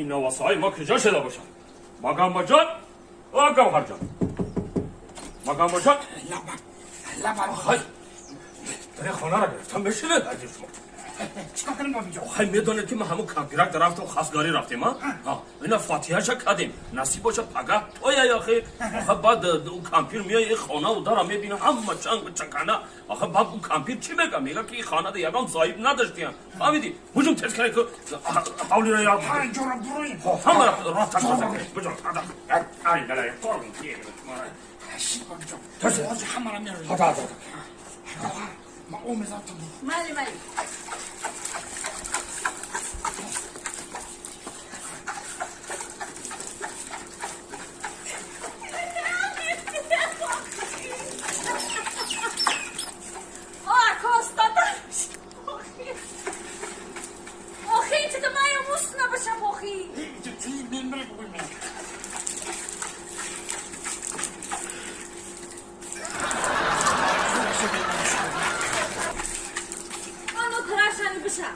ин навасаҳои мо куҷо шуда бошад? Магамбаҷон, о Гавҳарҷон, Магамбаҷон. Лабам. Хай, дари хонаро гирифтам, мешинед, азиз шумо. Чикор кунем, бобиҷон? Хай, медонед, ки ма ҳамун кампирак дар рафтам, хасгарӣ рафтем, а ина фатиҳаша кардем, насиб боша, пага тоя. Яхе, охе, баъд ӯ кампир меоя, и хонаву дара мебина, ҳама чангу чакана. Охе, баъд ӯ кампир чӣ мега? Мега, ки и хонада ягон соҳиб надоштиям, фаҳмидӣ? Ҳуҷум тез кунед, ку ҳавлиро я ҷора буроем. Ҳамара рафта буҷон. Шит, бобиҷон. Тез. Ҳозир ҳамара мероем. Ма омезам, ту бур. Майли, майли. Охи, чида мая мус набошам, охи. Мембре бугӯй. Ано тарашани биша.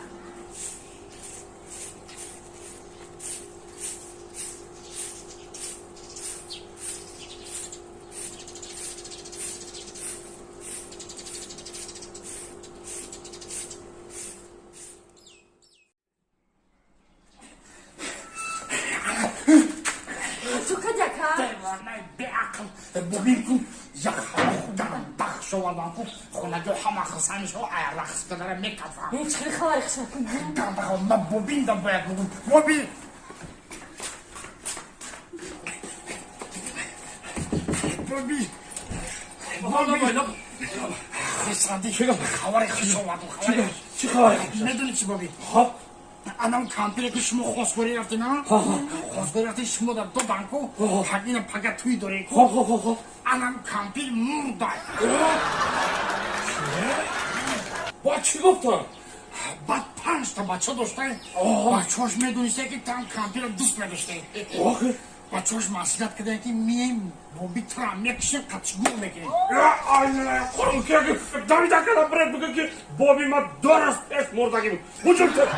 Чу каҷака? Девонаи беақл, бубин, ку як худам бахш овардан, ку хонаҷо ҳама хисанишо рақс кадара мекафам. Ҳеҷ хеле хабари хушакун. Ма бубиндам, бояд бугум. Боби, боби, боби, хурсандӣ, хабари хуш овардум, хабари. Чӣ хабари? Медони чӣ, боби? Хоб. Анам кампире, ки шумо хосгорӣ рафтин, хосгорӣ рафтин, шумо дар додан, ку ина пага туй дорем, ку. Хоб, хоб, хоб, хоб. Анам кампир мурда. Ба чӣ гуфтам? Баъд панҷта бача доштаем. Бачаҳош медониста, ки там кампира дӯст медоштаем. Охи. Бачаҳош маслиҳат карданд, ки мием, боби тура мекушем, қатишгӯр мекунем. Қурункеги давида када, биред, буга, ки боби ма 2 рӯз пеш мурдагӣ буд. Ҳуҷум тез.